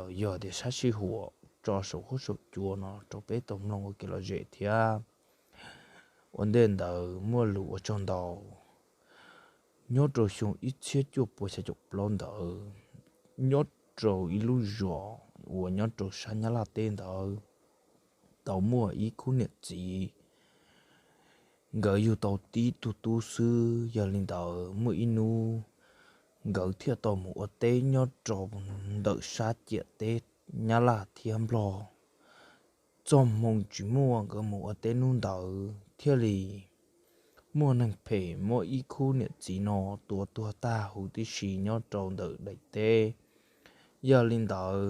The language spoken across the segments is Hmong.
Yog tias sab sij huam tso saum huab saum cua no rau peb tau mloog ua kev lom zem thiab. Ua ntej ntawd muaj lus ua tsaug ntau. Nyob rau xyoo ib txhiab cuaj puas xya caum plaub ntawd, nyob rau ib lub zos uas nyob rau sab Nyab Laj teb ntawd, tau muaj ib khub niam txiv, nkawd yug tau tib tug tub xwb. Yog li ntawd muaj ib hnub nkawd thiaj tau mus ua teb nyob rau ntawm sab ciam teb Nyab Laj thiab Nplog. Txoj hmoo tsis muaj, nkawd mus ua teb hnub ntawd thiaj li muaj neeg phem muab ib khub niam txiv no tua tuag tag huv tib si nyob rau ntawm daim teb. Yog li ntawd,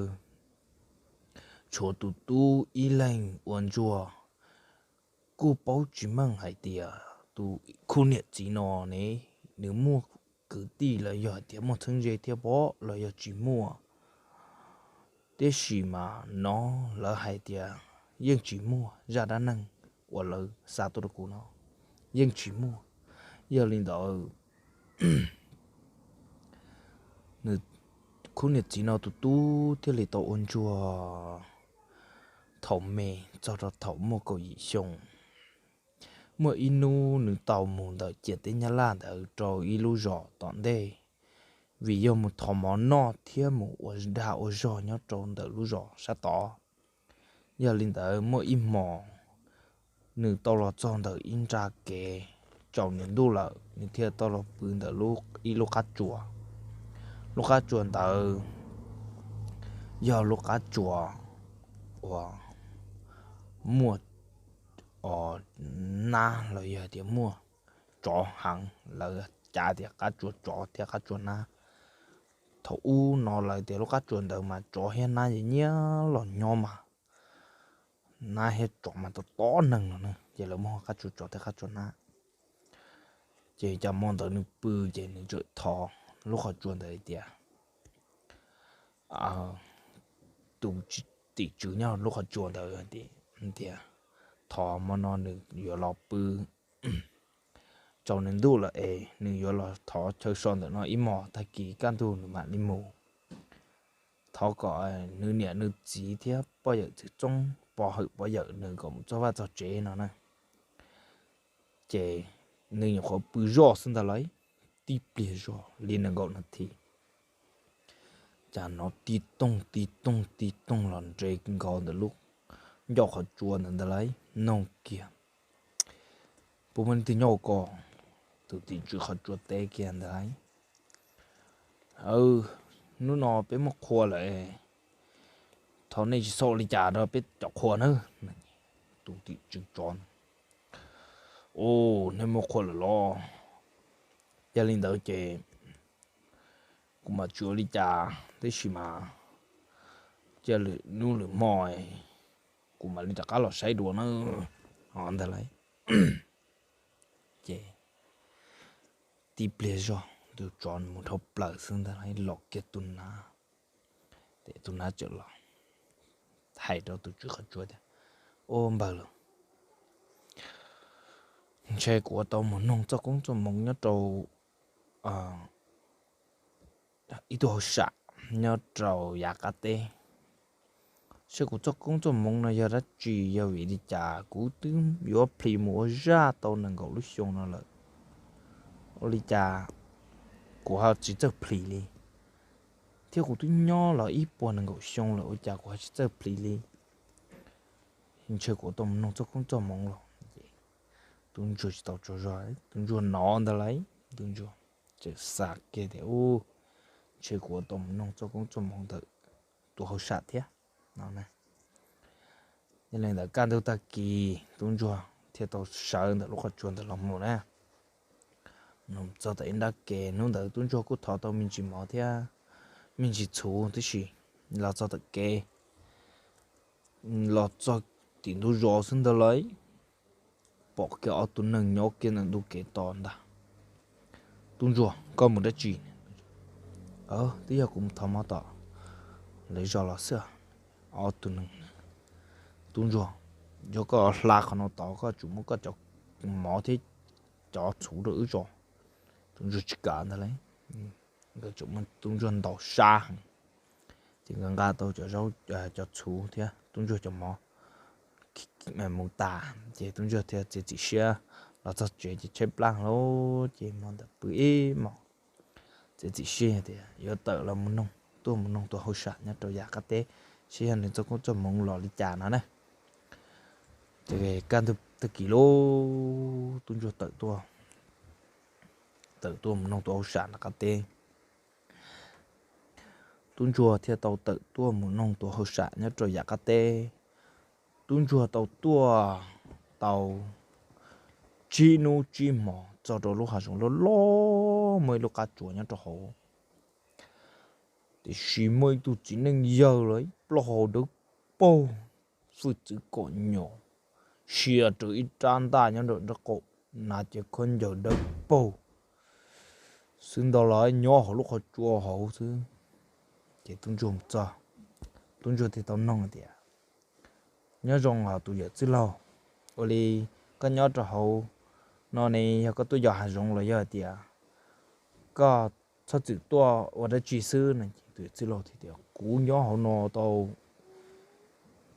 tshuav tus tub ib leeg ua ntsuag, kuj paub tsis meej hais tias tus khub niam txiv no ne, nws muaj kwv tij los yog hais tias muaj txheeb ze thiab pob los yog tsis muaj. Tiam sis mas no lawv hais tias yeej tsis muaj, zaj dab neeg uas lawv xa tuaj rau kuv no yeej tsis muaj. Yog li ntawd, nws, khub niam txiv no tus tub thiaj li tau ua ntsuag thaum me txog rau thaum muaj kaum yim xyoo. Muaj ib hnub nws tau mus ntawm ciam teb Nyab Laj ntawd rau ib lub zos tom ntej, vim yog mus thov mov noj thiab mus ua dag ua zog nyob rau ntawm lub zos sab tod. Yog li ntawd muaj ib hmos nws tau los txog ntawm ib nra kev, tsaus nws ntuj lawm, nws thiaj tau los pw ntawm ib lub qab tsuas. Lub qab tsuas ntawd yog lub qab tsuas uas muaj nab los yog tias muaj tsov heev, lawv cav tias qab tsuas tsov thiab qab tsuas nab. Thaum ub no lawv tias lub qab tsuas ntawd mas tsov thiab nab yeej nyiam los nyob mas, nab thiab tsov mas tob tob neeg no na, ces lawv muab qab tsuas tsov thiab qab tsuas nab. Ces cas hmo ntawd nws pw ces nws txawm thov lub qhov tsua ntawd tias, tus tim tswv nyob lub qhov tsua ntawd tias, thov hmo no nws yuav los pw, tsaus nws ntuj lawm es nws yuav los thov chaw so ntawm no ib hmos, tag kis kaj ntug nws mam li mus. Thov kom nws niam nws txiv thiab poj yawm txwv txoob pov hwm pov yawm nws kom mus txog vaj txog tsev no na. Ces nws nyuam qhuav pw zoj xwb ntag lauj, tib pliag zog li nees nkaum nas this, cas hnov tib tooj tib tooj tib tooj los nres nkaus ntawm lub ncauj qhov tsua ntawd ntag lauj, noog kiag, puas muaj leej twg nyob ua ko? Tus tim tswv qhov tsua teb kiag ntag lauj, hnub no peb muaj qhua lawm, thov nej tsis txhob ua li cas rau peb cov qhua nawb. Tus tim tswv tsov, ua, nej muaj qhua lawm los? Yog li ntawd ces kuv mam tsis ua li cas, tab sis mas cia lwm hnub lwm hmo kuv mam li rov qab los saib dua na, ntag lauj. Ces tib pliag zog tus tsov mus dhau plaws xwb ntag lauj, los kiag tus nab, ces tus nab txawm los hais rau tus tswv qhov tsua tias, ua npawg lauj, ntshe kuv ua tau mus noog txoj koob txoj hmoov nyob rau ib tug hauj sam nyob rau yav qab teb, seb kuv txoj koob txoj hmoov no yog dab tsi, yog vim li cas kuv twb yuav plhis mus ua zaj tau nees nkaum lub xyoo no lawm, ua li cas kuv ho tsis txawj plhis li, thiab kuv twb nyob los ib puas nees nkaum xyoo lawm ua cas kuv ho tsis txawj plhis li, ntshe kuv ua tau mus noog txoj koob txoj hmoov los. Tub ntsuag tsis tau tsaug zog, tub ntsuag hnov ntag lauj, tub ntsuag txawm xav kiag tias, u, ntshe kuv ua tau mus noog txoj koob txoj hmoov ntawm tus hauj sam thiab no. Yog li ntawd kaj ntug tag kis tub ntsuag thiaj tau sawv ntawm lub qhov tsua ntawd los mus na. Mus txog tom ib nrab ke, hnub ntawd tub ntsuag kuj thov tau me ntsis mov thiab me ntsis txhuv tib si. Los txog tom kev, los txog tim ntug zos xwb ntag lauj, pom kiag ob tug neeg nyob kiag ntawm ntug kev tos ntag. Tub ntsuag, koj mus dab tsi? Twb yog kuv mus thov mov tom lawv zos los xwb. Ob tug neeg, tub ntsuag, yog koj hla qhov no tod koj tsum muab koj cov mov thiab cov txhuv rau wb tso. Tub ntsuag tsis kam ntag lauj, nkawd tseem muab tub ntsuag ntaus sab heev. Nqa nqa tau cov zaub cov txhuv thiab tub ntsuag cov mov mus tas ces tub ntsuag thiaj txiav txim siab los txog tsev ces tshaib plab lawm ces hmo ntawd pw ib hmos, txiav txim siab tias yuav tawm los mus noog, tuaj mus noog tus hauj sam nyob rau yav qab teb seb yog nws txoj koob txoj hmoov los li cas no na. Ces kaj ntug tag kis lub tub ntsuag tawm tuaj, tawm tuaj mus noog tus hauj sam nram qab teb. Tub ntsuag thiaj tau tawm tuaj mus noog tus hauj sam nyob rau yav qab teb. Tub ntsuag tau tuaj tau tsib hnub tsib hmo txog rau lub hav zoov loj loj muaj ib lub qab tsuas nyob rau hauv. Tiam sis muaj ib tug txiv neej yawg los ib plaub hau dawb paug, fwj txwv kom nyom, sia rau ib rab ntaj nyob nram nraub qaum, hnav cev khaub ncaws dawb paug xwb ntag los nyob hauv lub qhov tsua hauv xwb. Ces tub ntsuag txog, tub ntsuag thiaj tau noog tias, nyob zoo os tus yawm txiv laug, ua li koj nyob rau hauv no ne, yog koj tuaj yos hav zoov los yog tias koj txhob txwm tuaj ua dab tsi xwb no? Tus yawm txiv laug thiaj tias kuv nyob hauv no tau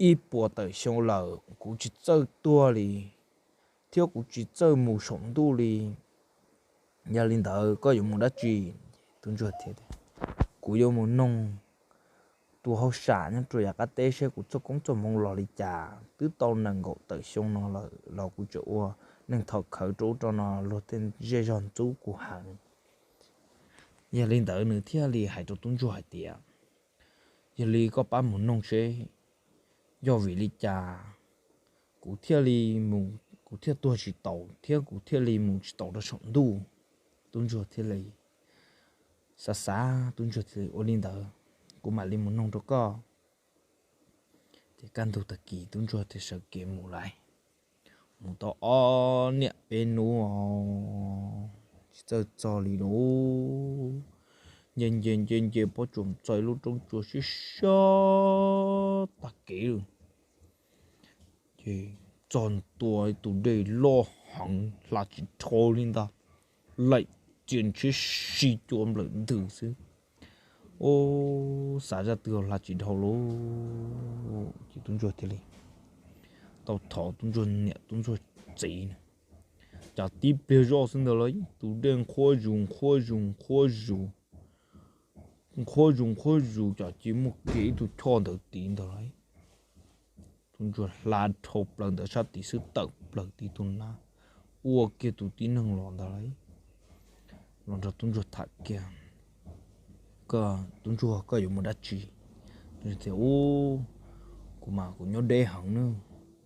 ib puas tawm xyoo lawm kuv tsis txawj tuag li thiab kuv tsis txawj mus saum ntuj li. Yog li ntawd koj yuav mus dab tsi? Tub ntsuag thiaj tias kuv yuav mus noog tus hauj sam nyob rau yav qab teb seb kuv txoj koob txoj hmoov los li cas. Twb tau nees nkaum tawm xyoo no lawm los kuv tseem ua neej thov khawv rau ub rau no luag tej zej zog ntxub kuv heev. Yog li ntawd nws thiaj li hais rau tub ntsuag hais tias yog li koj pab mus noog seb yog vim li cas kuv thiaj li mus, kuv thiaj tuag tsis taus thiab kuv thiaj li mus tsis taus rau saum ntuj. Tub ntsuag thiaj li xav xav, tub ntsuag thiaj li ua li ntawd, kuv mam li mus noog rau koj. Ces kaj ntug tag kis tub ntsuag thiaj sawv kev mus lawm. Mus tau ob niam peb hnub os, tsis txawj txog li lauj. Nce nce nce nce pob tsuas txog ib lub roob tsuas siab siab tag kev lawm. Ces txog ntua tus dej loj heev hla tsis dhau li ntag, laim txias ntshiab si cua nplawm ntws xwb. Ub, xav zaj twg hla tsis dhau lauj. Ces tub ntsuag thiaj li tau thov tub ntsuag niam tub ntsuag txiv na, cas tib pliag zoj xwb ntawd los tus dej nqhuab zus nqhuab zus nqhuab zus, nqhuab zus nqhuab zus cas cia muaj kiag ib tug choj ntawd tid ntag lauj. Tub ntsuag hla dhau plaws ntawd sab tid xwb tawm plaws tib tug nab, ua kiag tus tib neeg los ntag lauj. Los nrog tub ntsuag tham kiag, koj tub ntsuag koj yuav mus dab tsi? Tias ub, kuv mas kuv nyob deb heev na,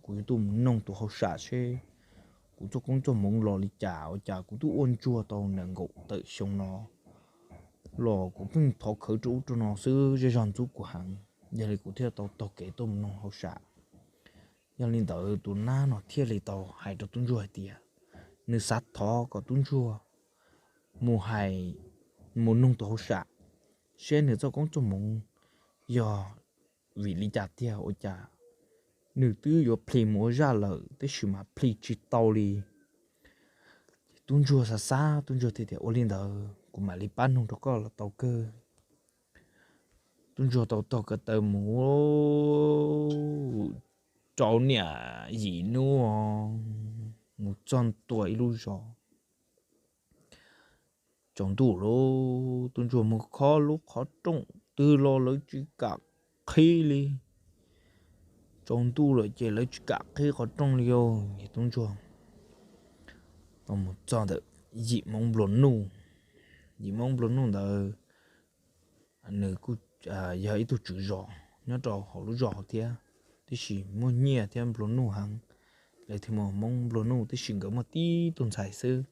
kuv yuav tuaj mus noog tus hauj sam seb kuv txoj koob txoj hmoov los li cas, ua cas kuv twb ua ntsuag tau nees nkaum tawm xyoo no los kuv pheej thov khawv rau ub rau no xwb zej zog ntxub kuv heev. Yog li kuv thiaj tau taug kev tuaj mus noog hauj sam. Yog li ntawd tus nab no thiaj li tau hais rau tub ntsuag hais tias nws xav thov kom tub ntsuag mus hais, mus noog tus hauj sam seb nws txoj koob txoj hmoov yog vim li cas tiag, ua cas nws twb yuav plhis mus ua zaj lawm tab sis mas plhis tsis tau li. Tub ntsuag xav xav, tub ntsuag thiaj tias ua li ntawd kuv mam li pab noog rau koj los tau kawg. Tub ntsuag tau taug ko taw mus rau niam yim hnub, mus txog ntua ib lub zos. Tsaus ntuj lawm, tub ntsuag mus khob lub qhov rooj twg los lawv tsis kam qhib li. Tsaus ntuj lawm ces lawv tsis kam qhib qhov rooj li os. Tub ntsuag tau mus txog ntawm yim hmoov nplua nuj. Yim hmoov nplua nuj ntawd nws kuj yog ib tug tswv zos nyob rau hauv lub zos hauv thiab, tab sis muaj nyiaj thiab nplua nuj heev. Lawv thiaj muaj hmoov nplua nuj tab sis nkawd muaj tib tug ntxhais xwb.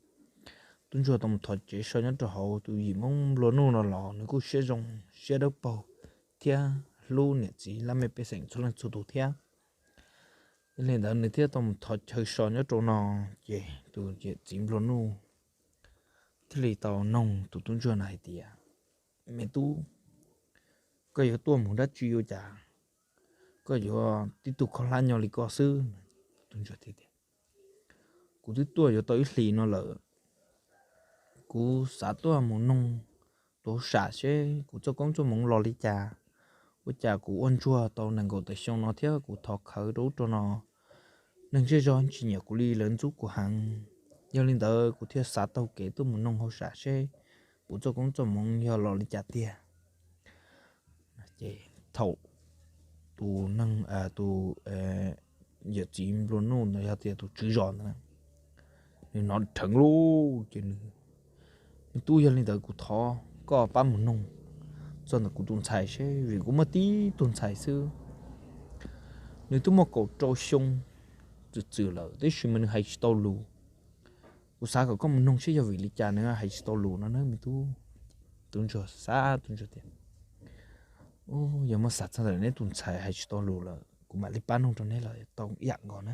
Tub ntsuag tau mus thov tsev so nyob rau hauv tus yim hmoov nplua nuj no los nws kuj siab zoo siab dawb paug thiab hlub niam txiv laj mej pej xeem txhua leej txhua tus thiab. Yog li ntawd nws thiaj tau mus thov chaw so nyob rau no, ces tus yawm txiv nplua nuj thiaj li tau noog tus tub ntsuag no hais tias, me tub, koj yuav tuaj mus dab tsi ua cas koj yuav tib tug khaub hlab nyo li koj xwb? Tus ntsuag thiaj tias, kuv twb tuaj yuav tau ib hlis no lawm, kuv xav tuaj mus noog tus hauj sam seb kuv txoj koob txoj hmoov los li cas, ua cas kuv ua ntsuag tau nees nkaum tawm xyoo no thiab kuv thov khawv rau ub rau no, neeg zej zog tsis nyiam kuv li, lawv ntxub kuv heev. Yog li ntawd kuv thiaj xav taug kev tuaj mus noog hauj sam seb kuv txoj koob txoj hmoov yog los li cas tiag. Ces thaum tus neeg, tus yawm txiv nplua nuj ntawd, yog tias tus tswv zos ntawd, nws hnov dheev lawm ces nws, Me tub, yog li ntawd kuv thov koj pab mus noog txog ntawm kuv tus ntxhais seb, vim kuv muaj tib tug ntxhais xwb, nws twb muaj kaum rau xyoo txwm txwm lawm, tab sis mas nws hais tsis tau lus. Kuv xav kom koj mus noog seb yog vim li cas nws hais tsis tau lus no na, me tub. Tub ntsuag xav, tub ntsuag tias, Yog muab xav txog ntawm neb tus ntxhais hais tsis tau lus lawm, kuv mam li pab noog rau neb los tau ib yam nkaus na.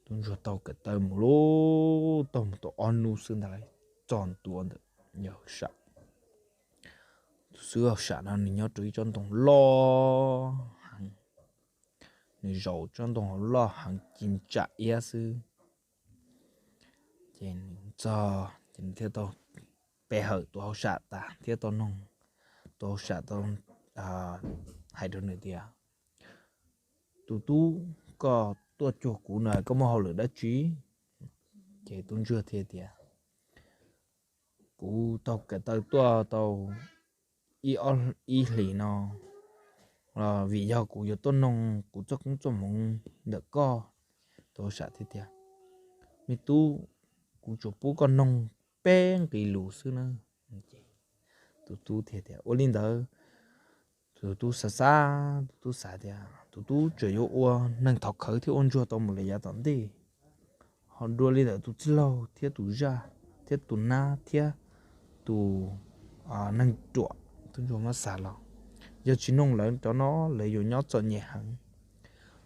Tub ntsuag taug kev taw mus lawm, taug mus tau ob hnub xwb ntag, txog ntua ntawm hauj sam. Tus xib hauj sam no nws nyob rau ib tsob ntoo loj heev, nws zaum tsob ntoo loj heev ci ntsam iab xwb. Ces nws txog ces nws thiaj tau pe hawm tus hauj sam tas thiab tau noog. Tus hauj sam tau hais rau nws tias, Tus tub, koj tuaj cuag kuv no koj muaj hauj lwm dab tsi? Ces tub ntsuag thiaj tias, Kuv taug kev taw tuaj tau ib hlis no, vim yog kuv yuav tuaj noog kuv txoj koob txoj hmoov ntawm koj. Tus hauj sam thiaj tias, Me tub, kuv tsuas pub koj noog peb nqe lus xwb na. Tus tub thiaj tias, Ua li ntawd. Tus tub xav xav, tus tub xav tias tus tub tseem yuav ua neeg thov khawv thiab ua ntsuag tau mus lawm yav tom ntej, ho dua li ntawm tus txwj laug thiab tus zaj thiab tus nab thiab tus neeg ruam, tub ntsuag muab xav los, yog tsis noog lawv cov no lawv yuav nyob txom nyem heev.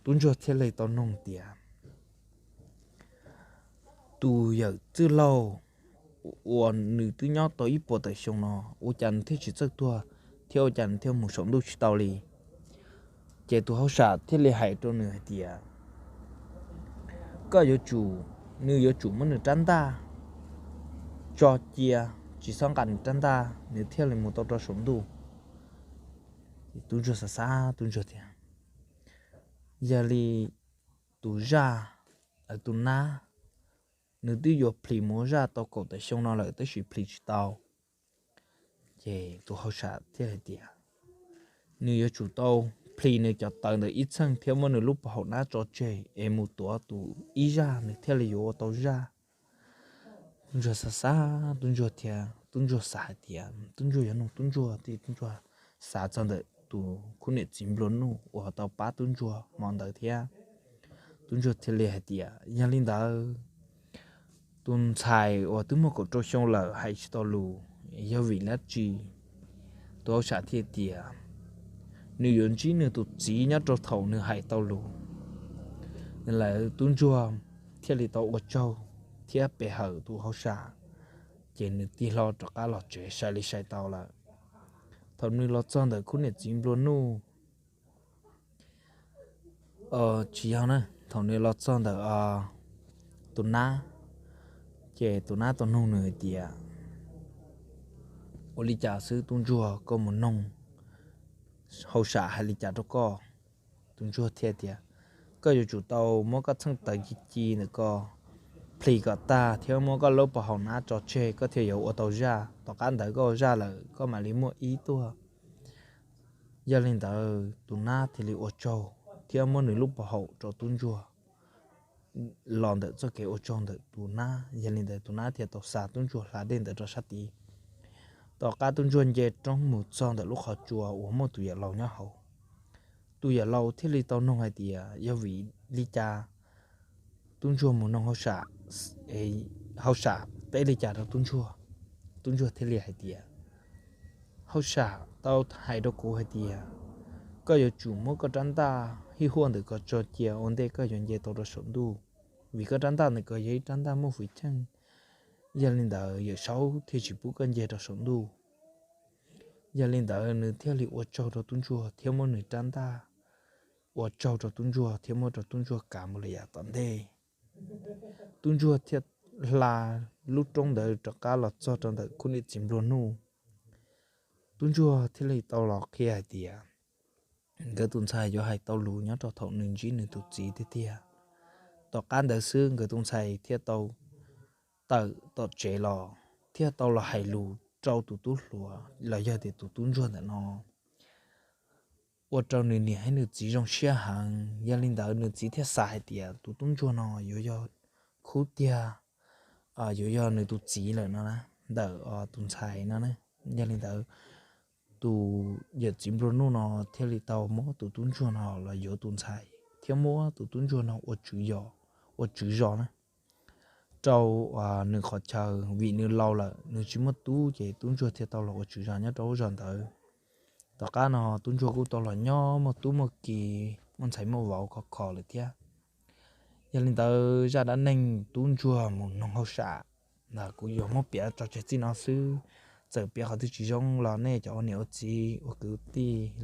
Tub ntsuag thiaj li tau noog tias, Tus yawm txwj laug uas nws twb nyob tau ib puas tawm xyoo no, ua cas nws thiaj tsis txawj tuag thiab ua cas nws thiaj mus saum ntuj tsis tau li? Ces tus hauj sam thiaj li hais rau nws hais tias, Koj yuav tsum, nws yuav tsum muab nws rab ntaj tso cia, tsis txhob nqa nws rab ntaj nws thiaj li mus tau rau saum ntuj. Tub ntsuag xav xav, tub ntsuag tias, Yog li tus zaj, tus nab, nws twb yuav plhis mus ua zaj tau kaum tawm xyoo no lawm tab sis plhis tsis tau. Ces tus hauj sam thiaj hais tias, Nws yuav tsum tau plhis nws cov tawv ntawm ib txheej thiab muab nws lub pov haum nab tso tseg es mus tuav tus ib zaj nws thiaj li yuav ua tau zaj. Tub ntsuag xav xav, tub ntsuag thiaj, tub ntsuag xav hais tias tub ntsuag yuav noog tub ntsuag, tub ntsuag xav txog ntawm tus khub niam txiv nplua nuj uas tau pab tub ntsuag hmo ntawd thiab. Tub ntsuag thiaj li hais tias, Yog li ntawd, tus ntxhais uas twb muaj kaum rau xyoo lawm hais tsis tau lus, yog vim dab tsi? Tus hauj sam thiaj tias, Nws yuav ntsib nws tus txiv nyob rau thaum nws hais tau lus. Lawv tub ntsuag thiaj li tau ua tsaug thiab pe hawm tus hauj sam, ces nws tig hlo rov qab los tsev sai li sai tau lawm. Thaum nws los txog ntawm khub niam txiv nplua nuj, tsis yog na, thaum nws los txog ntawm tus nab, ces tus nab tau nug nws hais tias, Ua li cas xwb tub ntsuag, koj mus noog hauj sam hais li cas rau koj? Tus ntsuag thiaj tias, Koj yuav tsum tau muab koj txheej tawv ci ci ntawm koj plhis kom tag thiab muab koj lub pov haum nab tso tseg koj thiaj yuav ua tau zaj. Tom qab ntawd koj ua zaj lawm koj mam li muaj ib tuaj. Yog li ntawd tus nab thiaj li ua tsaug thiab muab nws lub pov haum rau tub ntsuag los ntawm txoj kev ua tsaug ntawm tus nab. Yog li ntawd tus nab thiaj tau xa tub ntsuag hla dej ntawd rau sab tid. Tom qab tub ntsuag nce roob mus txog ntawm lub qhov tsua uas muaj tus yawm laus nyob hauv, tus yawm laus thiaj li tau nug hais tias yog vim li cas tub ntsuag mus noog hauj sam, hauj sam teb li cas rau tub ntsuag. Tub ntsuag thiaj li hais tias, Hauj sam tau hais rau kuv hais tias koj yuav tsum muab koj rab ntaj hij huaj ntawm ko tso cia ua ntej koj yuav nce tau rau saum ntuj, vim koj rab ntaj ntawm ko yog ib rab ntaj muaj hwj chim. Yog li ntawd yawm saub thiaj tsis pub koj nce rau saum ntuj. Yog li ntawd nws thiaj li ua tsaug rau tub ntsuag thiab muab nws rab ntaj ua tsaug rau tub ntsuag thiab muab rau tub ntsuag kav mus lawm yav tom ntej. Tub ntsuag thiaj hla lub roob ntawd rov qab los txog rau ntawm khub niam txiv nplua nuj. Tub ntsuag thiaj li tau los qhia hais tias nkawd tus ntxhais yuav hais tau lus nyob rau thaum nws ntsib nws tus txiv tiag tiag. Tom qab ntawd xwb nkawd tus ntxhais thiaj tau tawm tom tsev los thiaj tau los hais lus rau tus tub hluas los yog tias tus tub ntsuag ntawm no, ua rau nws niam thiab nws txiv zoo siab heev. Yog li ntawd nws txiv thiaj xav hais tias tus tub ntsuag no yuav yog khub tiag, yuav yog nws tus txiv lawm no ntawm tus ntxhais no. Yog li ntawd tus yawm txiv nplua nuj no thiaj li tau muab tus tub ntsuag no los yuav tus ntxhais thiab muab tus tub ntsuag no ua tswv zos na rau nws qhov chaw, vim nws laus lawm nws tsis muaj tub ces tub ntsuag thiaj tau los ua tswv zos nyob rau lub zos ntawd. Tom qab no tub ntsuag kuj tau los nyob muaj tub muaj ki, muaj ntxhais muaj vauv khov kho lawm thiab. Yog li ntawd zaj dab neeg tub ntsuag mus noog hauj sam ntawd kuv yuav muab piav tso tseg txij no xwb. Txawm piav qhov twg tsis zoo los nej cov ua niam ua txiv ua kwv tij